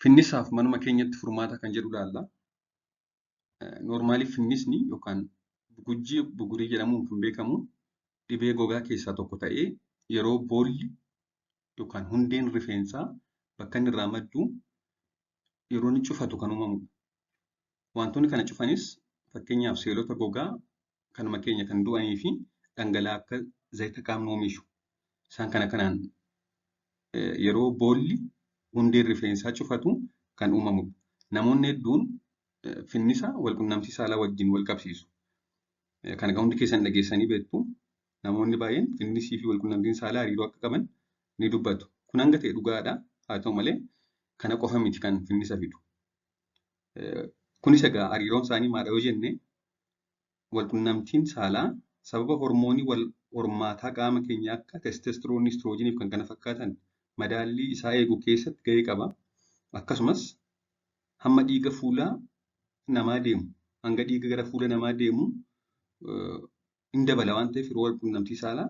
Finnisaaf manuma keenyatti furmaata kan jedhu ilaalla. Normally finnisni yookaan gujjii bugurii jedhamuun kan beekamu dhibee gogaa keessaa tokko ta'ee yeroo boolli yookaan hundeen rifeensaa bakka inni irraa maddu yeroo inni cufatu kan uumamudha. Wantoonni kana cufanis fakkeenyaaf seelota gogaa kanuma keenya kan du'anii fi dhangala'aa akka zayita qaamni oomishu. Isaan kana kanaan yeroo boolli hundeen rifeensaa cufatu kan uumamudha. Namoonni hedduun finnisa walqunnamtii saalaa wajjin wal qabsiisu. Kana hundi keessan dhageessanii beektu. Namoonni baay'een finnisii fi walqunnamtiin saalaa hariiroo akka qaban ni dubbatu. Kun hanga ta'e dhugaadha. Haa ta'u malee kana qofa miti kan finnisa fidu. Kunis egaa hariiroon isaanii maal yoo jenne, walqunnamtiin saalaa sababa hormoonii wal hormaataa qaama keenyaa akka testosteroonii, estrogenii fi kan kana fakkaatan madaallii isaa eeguu keessatti gahee qaba. Akkasumas hamma dhiiga fuula namaa deemu, hanga dhiiga gara fuula namaa deemu hin dabala waan ta'eef yeroo walqunnamtii saalaa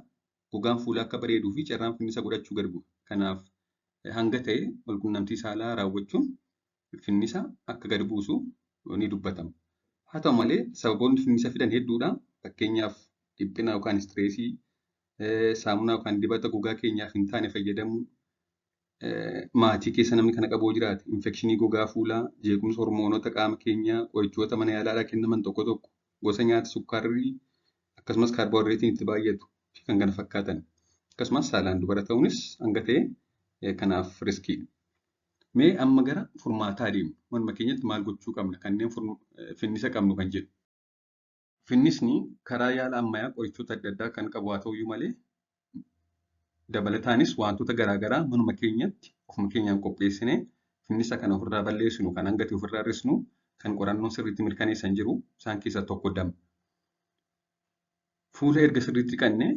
gogaan fuulaa akka bareeduu fi carraan finnisa godhachuu gad bu'a. Kanaaf hanga ta'e walqunnamtii saalaa raawwachuun finnisa akka gad buusu ni dubbatama. Haa ta'u malee sababoonni finnisa fidan hedduudha. Fakkeenyaaf dhiphina yookaan stressii, saamunaa yookaan dibata gogaa keenyaaf hin taane fayyadamuu, maatii keessa namni kana qabu jiraate, infectionii gogaa fuulaa, jeequmsa hormoonota qaama keenyaa, qorichoota mana yaalaadhaa kennaman tokko tokko, gosa nyaata sukkaarrii akkasumas kaarboohayidireetiin itti baay'atu fi kan kana fakkaatan. Akkasumas saalaan dubara ta'uunis hanga ta'e kanaaf riskiidha. Mee amma gara furmaataa deemu. Manuma keenyatti maal gochuu qabna kanneen finnisa qabnu kan jedhu. Finnisni karaa yaala ammayyaa qorichoota adda addaa kan qabu haa ta'uyyuu malee dabalataanis wantoota garaagaraa manuma keenyatti ofuma keenyaan qopheessinee finnisa kana ofirraa balleessinu, kan hanga ta'e ofirraa hir'isnu, kan qorannoon sirriitti mirkaneessan jiru. Isaan keessaa tokko damma. Fuula erga sirriitti dhiqannee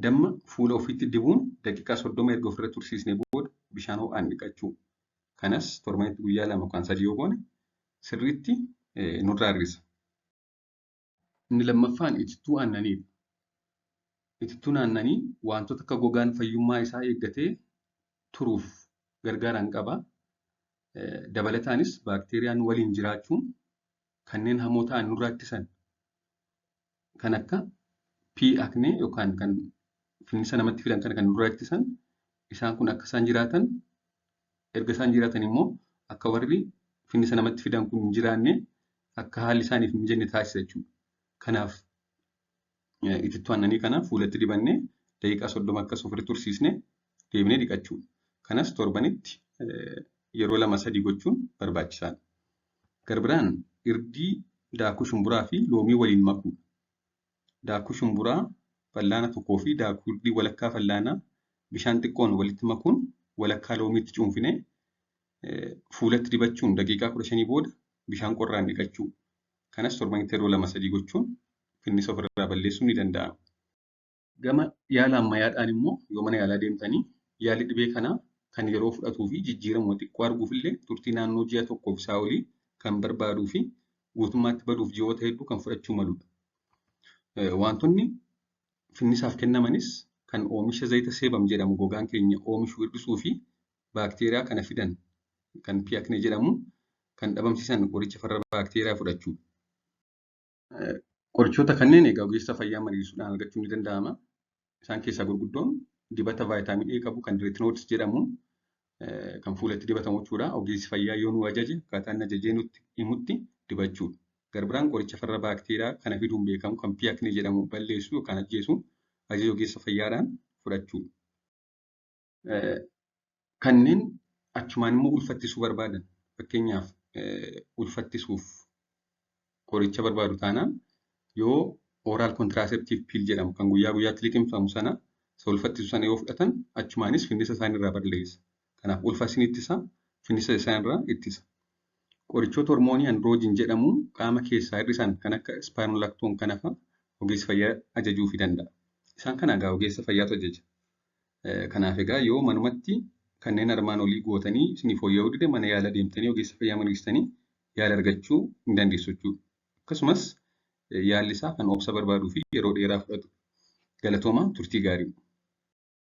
damma fuula ofiitti dibuun daqiiqaa 30 erga ofirra tursiisnee booda bishaan ho'aan dhiqachuu. Kanas torbanitti guyyaa 2 yookaan 3 yoo goone sirriitti nurraa hir'isa. Inni lammaffaan itittuu aannaniidha. Itittuun aannanii wantoota akka gogaan fayyummaa isaa eeggatee turuuf gargaaran qaba. Dabalataanis baakteeriyaan waliin jiraachuun kanneen hamoo ta'an nurraa ittisan kan akka P. acne yookaan kan finnisa namatti fidan kana kan nurraa ittisan, isaan kun akka isaan jiraatan, erga isaan jiraatan immoo akka warri finnisa namatti fidan kun hin jiraanne, akka haalli isaaniif hin mijanne taasisa jechuudha. Kanaaf itittuu aannanii kana fuulatti dibannee daqiiqaa 30 akkas ofirra tursiisnee deebinee dhiqachuudha. Kanas torbanitti yeroo 2 3 gochuun barbaachisaadha. Gara biraan irdii daakuu shumburaa fi loomii waliin makuudha. Daakuu shumburaa fal'aana tokkoo fi daakuu irdii walakkaa fal'aanaa bishaan xiqqoon walitti makuun walakkaa loomiitti cuunfinee fuulatti dibachuun daqiiqaa 15 booda bishaan qorraan dhiqachuu. Kanas torbanitti yeroo 2 3 gochuun finnisa ofirraa balleessuun ni danda'ama. Gama yaala ammayyaadhaan immoo yoo mana yaalaa deemtanii yaalli dhibee kanaa kan yeroo fudhatuu fi jijjiirama xiqqoo arguuf illee turtii naannoo ji'a tokkoof isaa olii kan barbaaduu fi guutummaatti baduuf ji'oota hedduu kan fudhachuu maludha. Wantoonni finnisaaf kennamanis kan oomisha zayita sebum jedhamu gogaan keenya oomishuu hir'isuu fi baakteeriyaa kana fidan kan P. acne jedhamu kan dhabamsiisan qoricha farra baakteeriyaa fudhachuudha. Qorichoota kanneen egaa ogeessa fayyaa mariisuudhaan argachuun ni danda'ama. Isaan keessaa gurguddoon dibata vitamin A qabu kan retinoids jedhamu kan fuulatti dibatamu jechuudha. Ogeessi fayyaa yoo nu ajaje akkaataa inni ajajee nutti himutti dibachuudha. Gara biraan qoricha farra baakteeriyaa kana fiduun beekamu kan P. acne jedhamu balleessu yookaan ajjeesu ajaja ogeessa fayyaadhaan fudhachuudha. Kanneen achumaan immoo ulfattisuu barbaadan, fakkeenyaaf ulfattisuuf qoricha barbaadu taanaan, yoo oral contraceptive pill jedhamu kan guyyaa guyyaatti liqimfamu sana, isa ulfattisu sana yoo fudhatan achumaanis finnisa isaanirraa balleessa. Kanaaf ulfa isin ittisa, finnisa isaanirraa ittisa. Qorichoota hormoonii androgen jedhamu qaama keessaa hir'isan kan akka spironolactone kana fa'a ogeessi fayyaa ajajuufii danda'a. Isaan kana egaa ogeessa fayyaatu ajaja. Kanaaf egaa yoo manumatti kanneen armaan olii gootanii isinii fooyya'uu dide mana yaala deemtanii ogeessa fayyaa mariistanii yaala argachuu hin dandeessu jechuudha. Akkasumas yaalli isaa kan obsa barbaaduu fi yeroo dheeraa fudhatu. Galatoomaa, turtii gaarii.